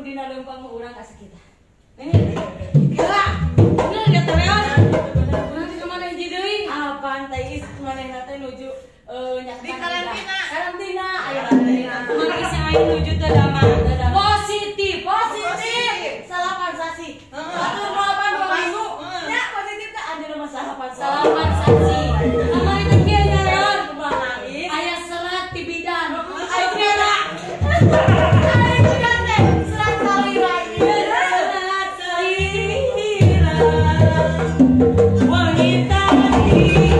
dina leumpang mah urang asa kita. Gila. Bener ya teh Leon. Urang teh mana hiji deui? Apaan teh is manehna teh nuju di karantina. Karantina aya karantina. Kumaha geus aing nuju teu damang. Positif, positif. Salapan sasi. Atur 8 2 minggu. Nya positif teh anjeunna mah salapan salapan sasi. Kamari teh kieu nya Leon. Kumaha is? Aya serat di bidan. Ayo kira. Ayo bidan teh serat salira ieu. Serat salira. Wanita di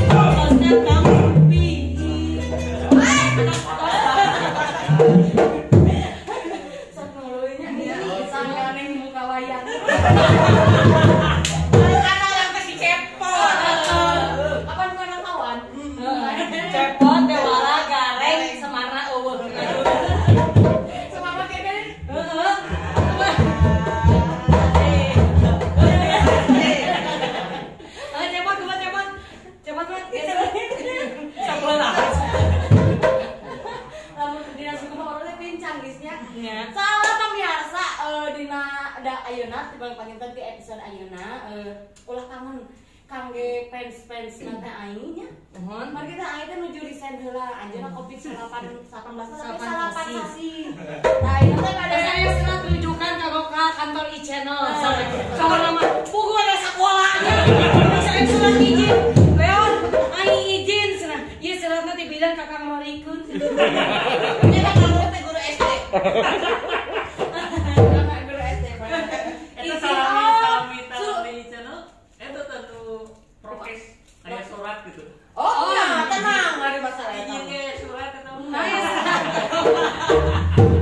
kosna kampi. Fans-fans nanti aing nya. Mohon mari kita aing teh nuju resign heula anjeunna Covid 18 tapi salapan sasi. Nah, ieu teh pada saya surat rujukan ka kantor i-channel. Sawarna mah puguh ada sakola nya. Saya surat izin. Leon, aing izin cenah. Ieu suratna ti bidan ka Kang Norikeun. Nya ka Kang teh guru SD. Kang guru SD. Eta salami di channel eta tentu prokes kayak surat gitu. Oh, ya, tenang, enggak ada masalah. Iya, surat atau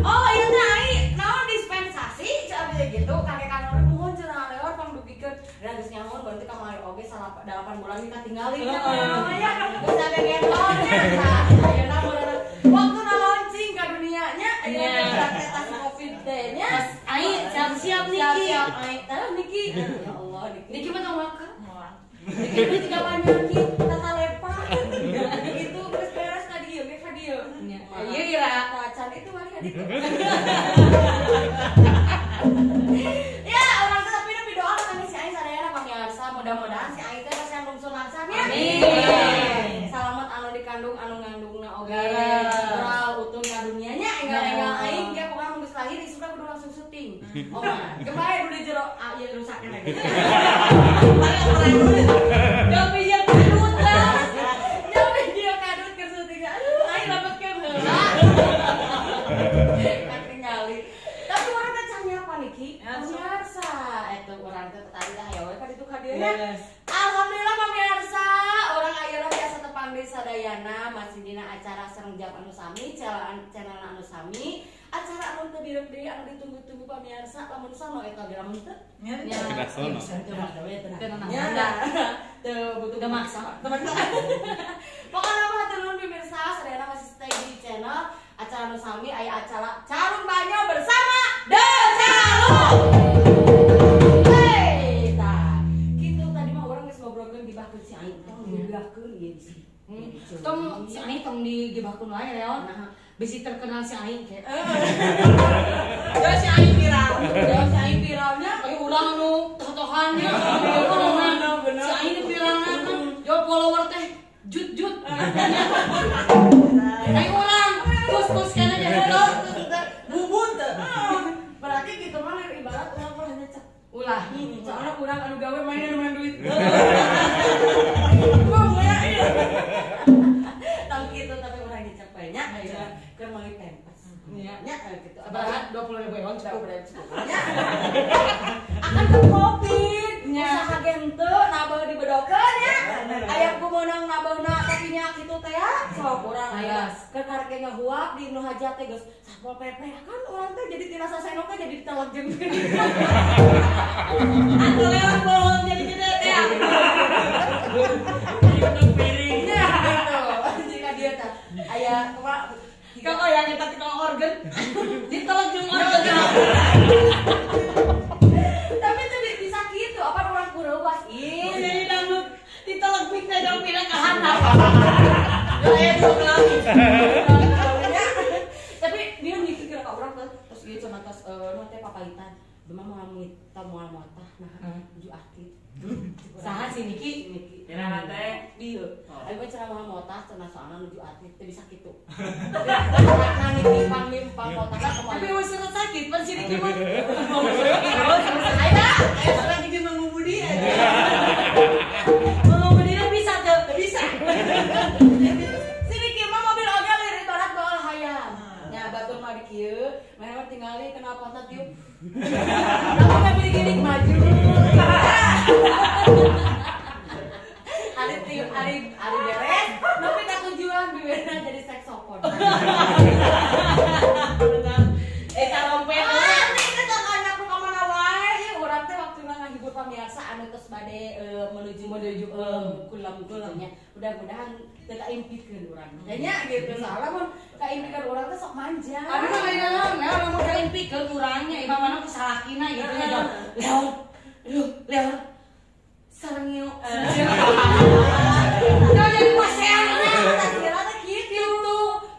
Oh, iya teh ai naon dispensasi cenah gitu. Kakek kantor mohon cenah lewat pangdugikeun. Da geus nyaho berarti kamari oge 8 bulan kita tinggalin ya. Ya, geus ada gendong nya. Ayeuna waktu na launching ka dunia nya ayeuna teh Covid teh nya. Ai siap-siap niki. Siap ai. Tah niki. Ya Allah niki. Niki mah tong waka. Niki tiga panyakit tata lepa. Itu geus beres ka dieu ge ka dieu. Ieu ira tacan itu mah ka ditu. Ya, urang teh tapi nu doa kami si aing sadayana pamirsa, mudah-mudahan si aing teh masih lungsur lancar nya. Amin. Salamet anu dikandung anu ngandungna oge. Moral utun ka dunia nya enggal-enggal aing ge pokona mun geus lahir isukna kudu langsung syuting. Oh mah, kemarin udah jero ieu rusak keneh. Jauh dia kadut lah. Jauh dia kadut ke syuting. Aduh, aing dapetkeun heula. Katingali. Tapi urang teh can nyapa niki. Pemirsa, eta urang teh tadi dah aya we ka ditu ka dieu nya. Alhamdulillah pemirsa, urang ayeuna biasa tepang di sadayana masih dina acara sareng jam anu sami, channel anu sami. Acara anu teu direuk deui anu ditunggu-tunggu pamirsa lamun sono eta ge lamun teu nya sono nya teu butuh teu maksa teu maksa. Pokona mah hatur nuhun pemirsa sadayana masih stay di channel acara anu sami aya acara Carun Banyo bersama The Calung. Hei tah kitu tadi mah urang geus ngobrolkeun gibahkeun si aing tong digibahkeun ieu bisi. Tong si aing tong digibahkeun wae Leon. Bisi terkenal si aing ke. Jauh si aing viral. Jauh si aing viralnya kayak urang anu toh-tohannya. Si aing di viralna kan jauh follower teh jut-jut. Kayak urang kus-kus kana jadi bubun teh. Berarti gitu mah ibarat urang mah nyecek. Ulah. Soalnya urang anu gawe main anu menang duit. Tong kitu tapi urang nyecek we nya. Keur meuli pempes. Nya gitu. Sabaraha 20.000 eon cukup. Nya. Akan ke Covid. Usaha gente nabeuh dibedokeun nya. Aya ku meunang nabeuhna tapi nya kitu teh ya. Sok urang aya keur karek ngahuap di nu hajat teh geus Satpol PP kan urang teh jadi tina sasenok teh jadi ditelek jeung. Atuh lewat bohong jadi gede teh. Hitung piring. Nya gitu. Jika dia teh aya kumaha Kok yang eta tukang organ ditelek jeung organ. Tapi teu bisa kitu apa urang kureuwas ih. Jadi dangdut ditelek pik teh dong pindah ka handap. Ya aya dua kelamin. Tapi dia mikir ka urang teh terus ieu cenah tos Cuma moal mita moal motah nah nuju atlet. Saha si Niki? Niki. Cenah teh dieu. Ayo mah cenah moal motah cenah soalna nuju atlet teu bisa kitu. Karena Niki panglim pang motahna kumaha. Tapi wis surat sakit pan si Niki mah. Ayo, ayo surat izin mengumudi aja. Mengumudina bisa teu? Bisa. Si Niki mah mobil oge lirik barat bawa hayam. Nya batur mah di kieu, maneh mah tingali kenapa teh tiup. Lamun mobil gini maju. Ari tiup, ari ari beres, nepi ka tujuan bibirna jadi saksofon. Eh tarompet. Ah, teh tong anak nu ka mana wae, ieu urang teh waktuna ngahibur pamirsa anu tos bade menuju menuju kulam nya. Mudah-mudahan teu kaimpikeun urang. Nya gitu soalnya mun kaimpikeun urang teh sok manja. Abi mah lain naon, lamun kaimpikeun urangnya imah mana ku salakina gitu nya. Leon. Aduh, Leon. Sareng yuk. Jangan jadi pasean. Kira teh kitu.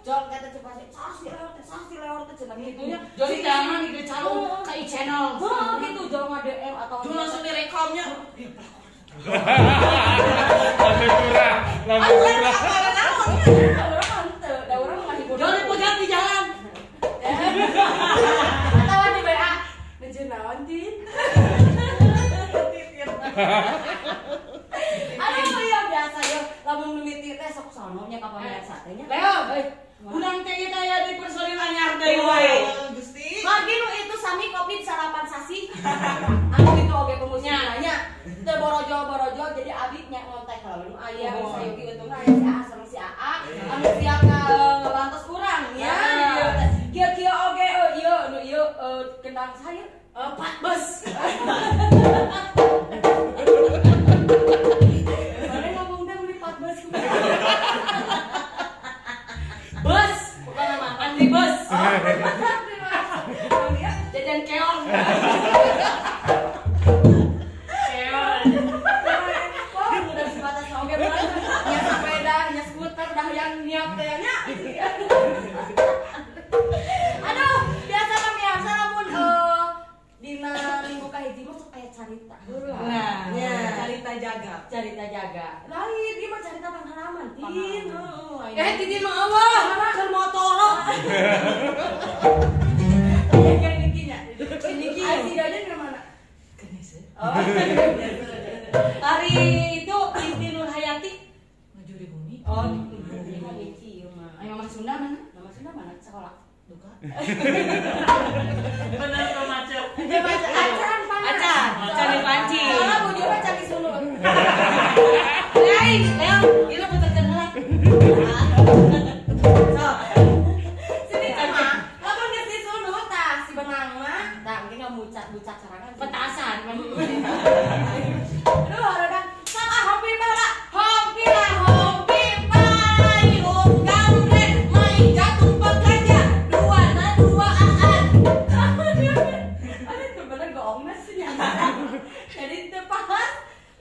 Jol kata cepat sih Leon teh, sah si Leon teh cenah kitu nya. Jadi jangan di channel ke channel. Heuh gitu jol nge-DM atau jol langsung direkamnya. Langsung curah, langsung curah. Urang mah henteu, da urang ngahibur. Jol dipegat di jalan. Atawa di WA. Nuju naon, Tin? Aduh, iya biasa ya. Lamun mimiti teh sok sono nya ka pamirsa teh nya. Leo, urang teh ieu teh aya di personil anyar deui wae. Gusti. Lagi nu itu sami kopi sarapan sasi. Anu kitu oge pemusnya nya. Teu borojo-borojo jadi abi nya ngontek kalau nu aya sayogi untungna aya si AA sareng si AA anu siap ngabantos urang nya. Kieu-kieu oge ieu nu ieu kendang saya Pak Bos. Mana ngomong teh beli Pak Bos kumaha? Bos, bukan nama Andri Bos. Jajan keong. Keong. Wah, udah sebatas oge bener. Nya sepeda, nya skuter dah yang niat teh nya. Aduh, biasa pemirsa lamun dina minggu kahiji mah sok aya carita. Nah, nya carita jaga. Carita jaga. Lain ieu mah carita pengalaman, Tin. Heeh. Eh, Titin mah eueuh, keur motoro. Yang Niki nya. Niki. Ai si Jajan ke mana? Ke Oh. Hari itu Titi Nur Hayati Maju di bumi. Oh, ini mah Niki ieu mah. Ayo Mama Sunda mana? Mama Sunda mana? Sekolah. Duka. Bener tuh macet. Acan panas. Acan, acan dipanci. Soalnya bujurna can disunut. Lain, Leo, ieu puterkeun heula. So. Sini mah, lamun geus disunut tah si benang mah, tah engke ngamucat-bucat sorangan. Petasan. Aduh, hareudang. Sok ah hompi baheula. Hompi lah, hompi parayung gambreng main jatuh pekerja dua na dua aan. Aduh, bener goongna sih nya. Jadi teu pas.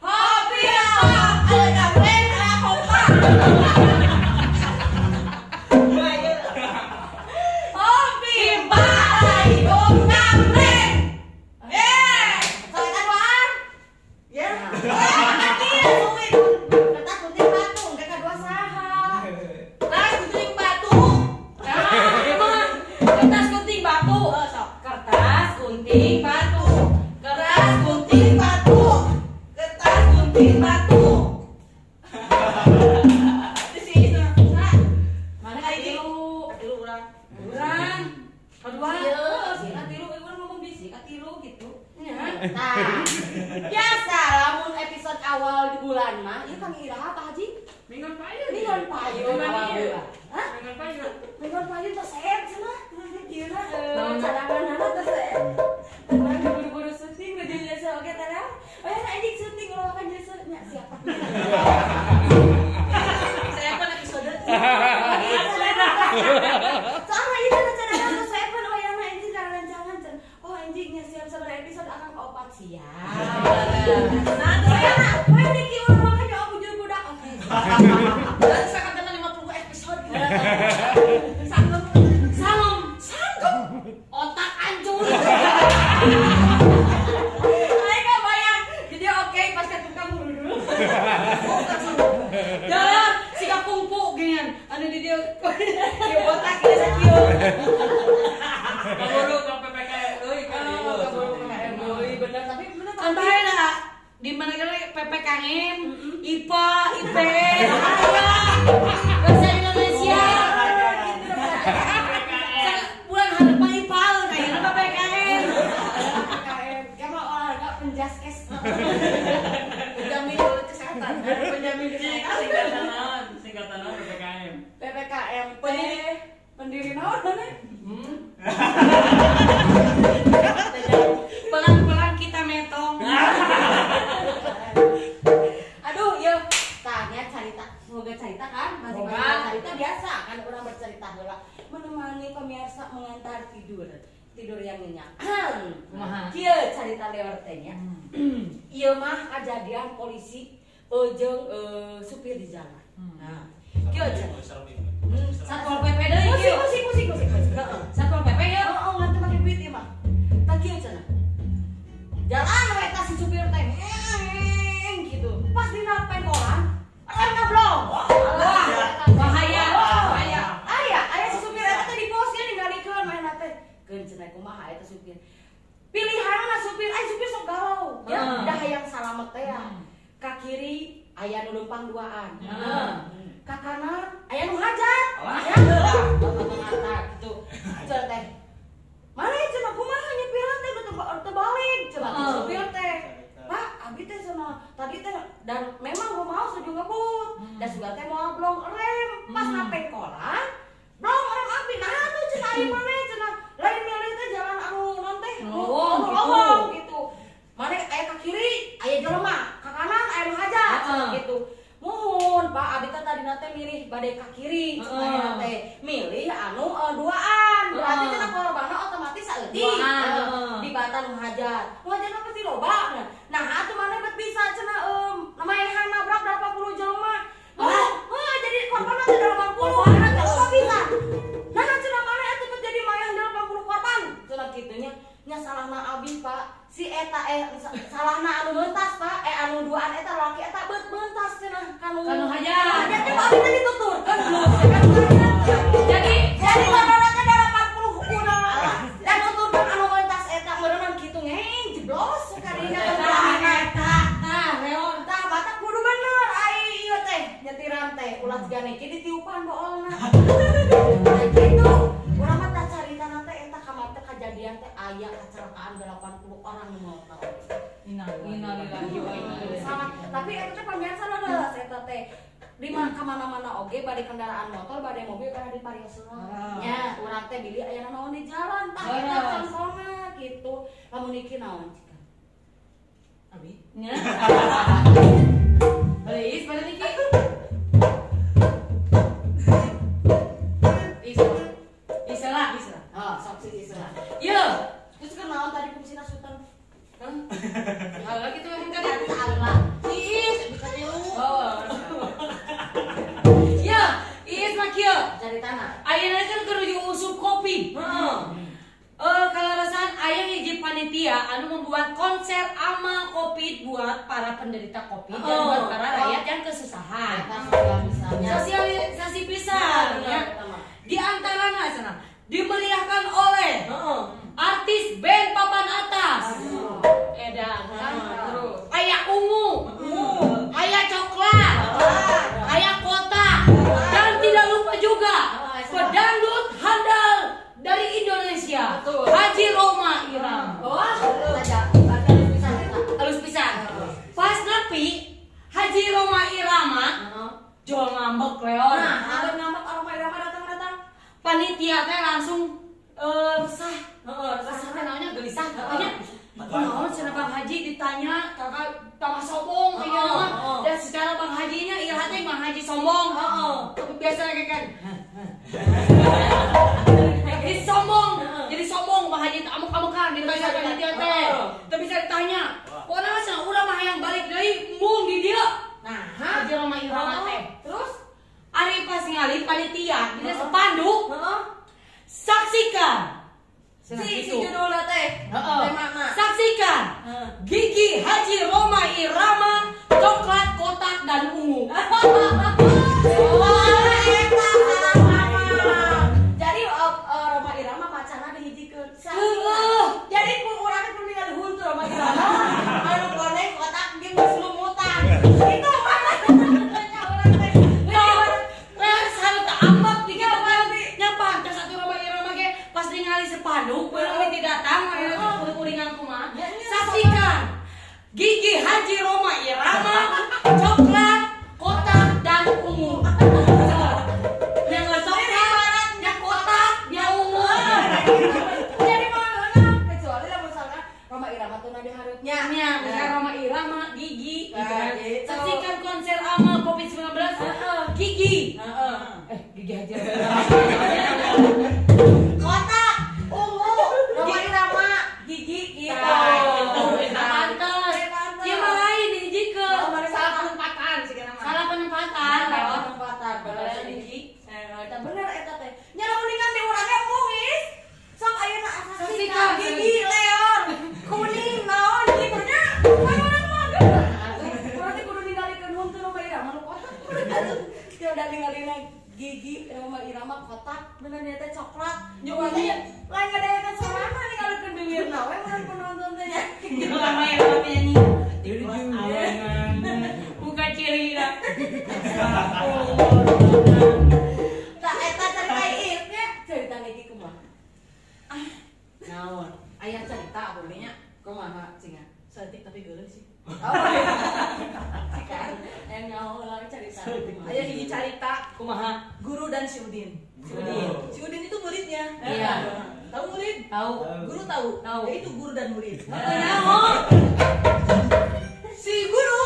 Hompi lah, aya gambreng aya hompa. Hompi parayung gambreng. Soalnya duaan. Ya. Kertas gunting batu, engke kadua saha? Kertas gunting batu. Nah, emang kertas gunting batu. Kertas gunting batu. Kertas gunting batu. Kertas gunting batu. Itu si Isna. Mana Kayak katilu? Katilu urang. Urang. Kedua. Ieu si katilu urang ngomong bisi katilu gitu. Nya. Nah, biasa lamun episode awal di bulan mah, ieu kang iraha Pak Haji? Minggon payun. Minggon payun Minggon awal ieu. bulan. Hah? Minggon payun. Minggon payun tos seep cenah. Ieu na cadanganana tos seep. Urang buru-buru syuting nu jeung jasa oge teh. Oh ya anjing syuting ulah kan jasa nya siapa. Saya apa episode? Soalnya ieu teh cadangan tos seep oh ya anjing rancangan cenah. Oh anjing nya siap sabaraha episode akang kaopat siap. Nah, terus Oh ya, oh ya Niki ulah makan jawab bujur budak. Oke. Dan sakatana 50 episode. Sanggup. Sanggup. Sanggup. Otak anjing. suka mengantar tidur. Tidur yang nyenyak. Kumaha? Kieu carita leor teh nya. Ieu mah kajadian polisi jeung supir di jalan. Nah, kieu carita. Satpol PP deui kieu. Musik. Heeh. Satpol PP ya. Heeh, ngan teu make duit ieu mah. Tah kieu cenah. Jalan we tah si supir teh. Gitu. Pas dina pengkolan, rem ngablong. Wah, bahaya. Bahaya. Aya si supir eta teh di pos ge ningalikeun manehna teh. Keun cenah kumaha eta supir. Pilihanna supir, ai supir sok galau. Ya, dah hayang salamet teh ya. Ka kiri aya nu leumpang duaan. Ka kanan aya nu hajar. Ya, gitu. Cenah teh. Mana cenah kumaha nyepirna teh teu balik cenah supir teh. Pak, abi teh cenah tadi teh dan memang rumaos nuju ngebut. Da sugan teh moal blong rem. Pas na pengkolan, blong rem abi. Nah atuh cenah ari maneh cenah lain milih teh jalan anu non teh lowong gitu. Maneh aya ka kiri, aya jelema, ka kanan aya nu hajar cenah gitu. Muhun, Pak, abi teh tadina teh milih bade ka kiri, cenah teh milih anu duaan. Berarti cenah korbanna otomatis saeutik. Dibatan nu hajar. Nu hajar mah pasti loba. Nah, atuh maneh bet bisa cenah maehan nabrak 80 jelema. Wah, jadi korbanna teh 80. Nah, loba bisa. Nah, cenah maneh atuh bet jadi maehan 80 korban. Cenah kitu nya. Nya salahna abi, Pak. Si eta salahna anu mentas, Pak. Anu duaan eta laki eta beut mentas cenah kanu hajar. Hajar teh abi teh dituturkeun. Jadi korbanna teh 80 urang. Dan nuturkeun anu mentas eta meureunnan kitu ngeng jeblos kadinya eta. Tah, leon. Tah batak kudu bener ai ieu teh nyetiran teh ulah jiga niki ditiupan boolna. Nah kitu. Urang mah tah caritana teh eta kamari teh kajadian teh aya kecelakaan 80 orang nu maot. Innalillahi wa inna ilaihi. Sama, tapi eta teh pamirsa leres eta teh. Di mana mana-mana oge bade kendaraan motor, bade mobil kana diparioseun. Nya, urang teh bilih aya naon di jalan tah eta contohna kitu. Lamun niki naon cika? Abi. Nya. Beuis bade niki. Isela. Oh, sok si Isela. Ieu, terus kunaon tadi fungsina sultan? Hah? Hal kitu yang tadi. Salah. Iis bisa tilu. Oh. Ya, Iis mah kieu. Cari tanah. Ayeuna kan keur usum kopi. Heeh. Kalarasan aya hiji panitia anu membuat konser amal Covid buat para penderita Covid dan buat para rakyat yang kesusahan. Sosialisasi pisan ya. Di antaranya cenah dimeriahkan oleh artis band papan atas. Edan kan terus aya ungu, aya coklat, aya kotak, dan tidak lupa juga pedangdut handal dari Indonesia, Haji Rhoma Irama. Wah, halus pisan. Pas nepi Haji Rhoma Irama jol ngambek leon. Nah, ngambek Rhoma Irama datang-datang. Panitia teh langsung resah. Resah teh naonnya gelisah katanya. Naon cenah Bang Haji ditanya kakak tambah sombong kayaknya mah. Dan secara Bang Hajinya ieu teh Bang Haji sombong. Tapi biasa kayak kan. Jadi sombong, jadi sombong Bang Haji amuk-amukan ditanya panitia teh. Teu bisa ditanya. Pokona cenah urang mah hayang balik deui embung di dieu. Nah, Haji Rhoma Irama teh. Terus ari pas ngali panitia dina spanduk. Saksikan si judulna teh. Temana. Saksikan gigi Haji Rhoma Irama coklat, kotak dan ungu. Eta salah. Jadi Rhoma Irama macana dihijikeun. Jadi ku urang teh kudu ningali huntu Rhoma Irama. Anu koneng kotak jeung selumutan. Itu urang teh. Leres harus ambek tiga nya pantes atuh Rhoma Irama ge pas ningali spanduk mimiti datang ayeuna uring-uringan kumaha. Saksikan gigi Haji Rhoma Irama coklat, kotak dan ungu. Yang coklat, yang kotak, yang ungu. Jadi mana kecuali lah misalnya Rhoma Irama tuh di hareup Nya, misalnya Rhoma Irama gigi gitu kan. Gitu. Saksikan konser amal Covid-19 gigi. Gigi Haji. Kotak. coklat. Nyoba lain ngadayakan sorana nih ngaleukeun bibirna we mun penonton teh nya. Lama ya penyanyi. Buka cerita. Tah eta carita ieu nya carita niki kumaha? Ah, naon? Aya carita bolehnya kumaha cenah? Saeutik tapi geuleuh sih. Oh. Cikan nyaho lah carita. Aya hiji carita kumaha? Guru dan si Udin. Si Udin. Si Udin itu muridnya. Iya. Tahu murid? Tahu. Guru tahu? Tahu. Ya itu guru dan murid. Tahu. Si guru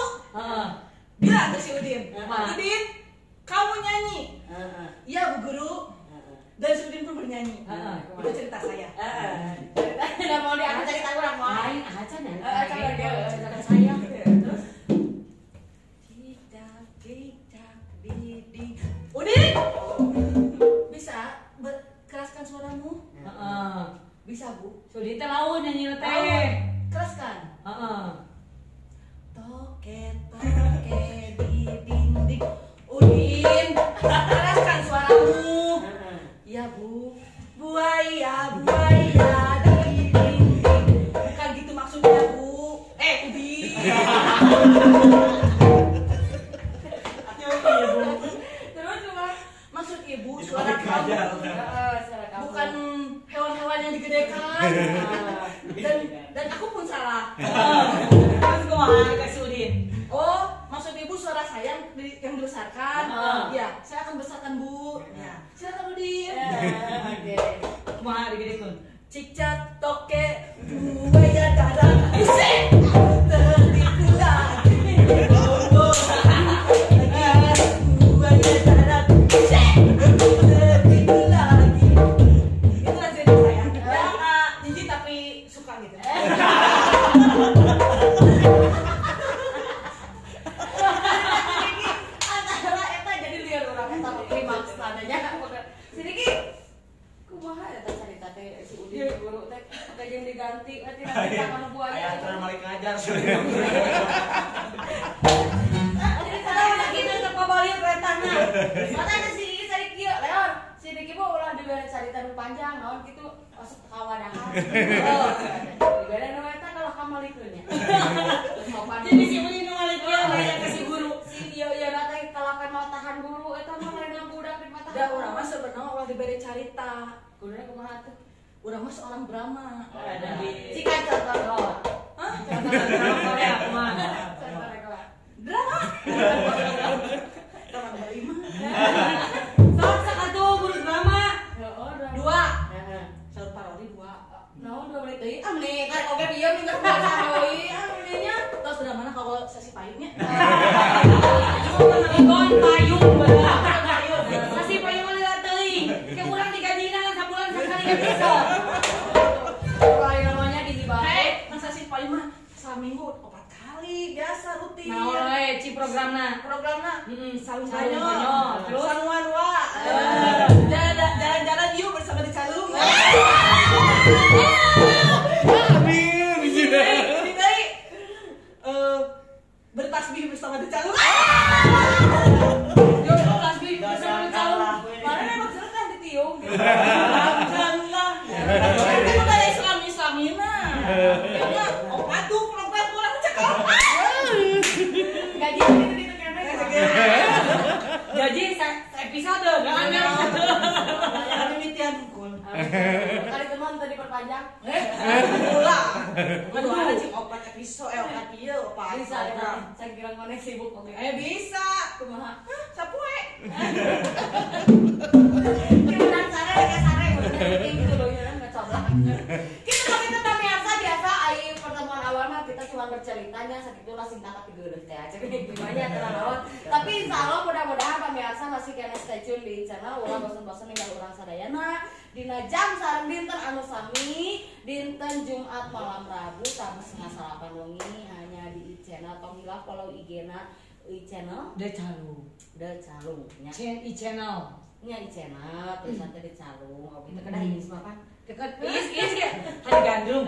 bilang ke si Udin, "Udin, kamu nyanyi." "Iya, Bu Guru." Dan si Udin pun bernyanyi. Itu cerita saya. Cerita tidak mau diangkat cerita urang mah. Lain aja nya. Cerita saya. Terus cicak cicak diding. Udin, bisa keraskan suaramu? Bisa, Bu. Si Udin teh laun nyanyi teh. Keraskan. Toke toke di dinding. Udin, keraskan suaramu. Iya, Bu. Buaya buaya di dinding. Bukan gitu maksudnya, Bu. Udin. Terus cuma maksud ibu suara kamu bukan hewan-hewan yang digedekan. Dan aku pun salah. Terus kumaha ka si Udin? Oh, maksud ibu suara saya yang dibesarkan. Ya, saya akan besarkan, Bu. Ya, silakan Udin. Oke. Kumaha digedekeun? Cicak toke buaya darat. Buset. Tertipu lagi. Buaya darat. Buset. Tertipu lagi. Itulah cerita saya. Ya, jijik tapi suka gitu. Antara eta jadi liar urang eta klimaks tadanya. Sini ki kumaha eta carita teh si Udin guru teh jeung diganti nanti nanti sama buaya. Aya aturan balik ngajar. Jadi lagi teu pabaliut retahna. Mata si Diki cari kieu, Leon. Si Diki mah ulah dibere carita nu panjang naon kitu asup ka wadahan. Dibere nu eta kalau kamalikeun nya. Jadi si Udin nu malikeun nanya ke si guru. Si ieu ieu teh kalakan mau tahan guru eta mah lain budak di mata. Da urang mah sebenarnya ulah dibere carita. Guruna kumaha tuh? Urang mah seorang drama. Cika contoh. Hah? Contoh drama Korea kumaha? Contoh kumaha? Drama. Drama berlima. Sok sakatuh guru drama. Heeh, drama. Dua. Heeh. Saur parodi dua. Naon 2 menit deui? Ah meni kan oge ieu minggu bahasa deui. Ah meninya. Tos dramana kalau sesi payungnya. Gon payung bener. Sesi payung mah lila teuing. Ke urang digajina sabulan sakali ge bisa. Lain namanya gini banget. Hei, masa sesi payung mah saminggu 4 kali biasa rutin. Naon we ci programna? Programna Sarung sarung banyo, terus saluan wa. Jalan-jalan yuk bersama di Calung. Amin. Ini deui. Bertasbih bersama di Calung. Yo tasbih bersama di Calung. Mana emang seru kan ditiung gitu. Alhamdulillah. Kan udah Islam-Islamina. Ya opat tuh program urang cekap. Gaji gitu-gitu kene. Gaji episode kan memang. Mimitian hukul. Kali teman tadi perpanjang. Ulah. Aduh ada cing opat episode opat ieu opat. Bisa ya. Saya kira mana sibuk oke. Bisa. Kumaha? Hah, sapoe. Kurang sare rek sare gitu loh ya ngecoblak. Kita tapi tetap biasa biasa ai pertemuan awal mah kita cuma berceritanya sakitu lah sing tapi geuleuh teh aja gimana ya naon. Tapi insyaallah mudah-mudahan pemirsa masih kena stay tune di channel ulah bosen-bosen ninggal urang sadayana dina jam sareng dinten anu sami dinten Jumat malam Rabu jam 7:30 wengi hanya di channel tong hilaf follow IG-na i channel The Calung. The Calung nya. I channel. Nya i channel tulisan teh The Calung. Oh gitu kedah ieu mah kan. Dekat is ge hari gandrung.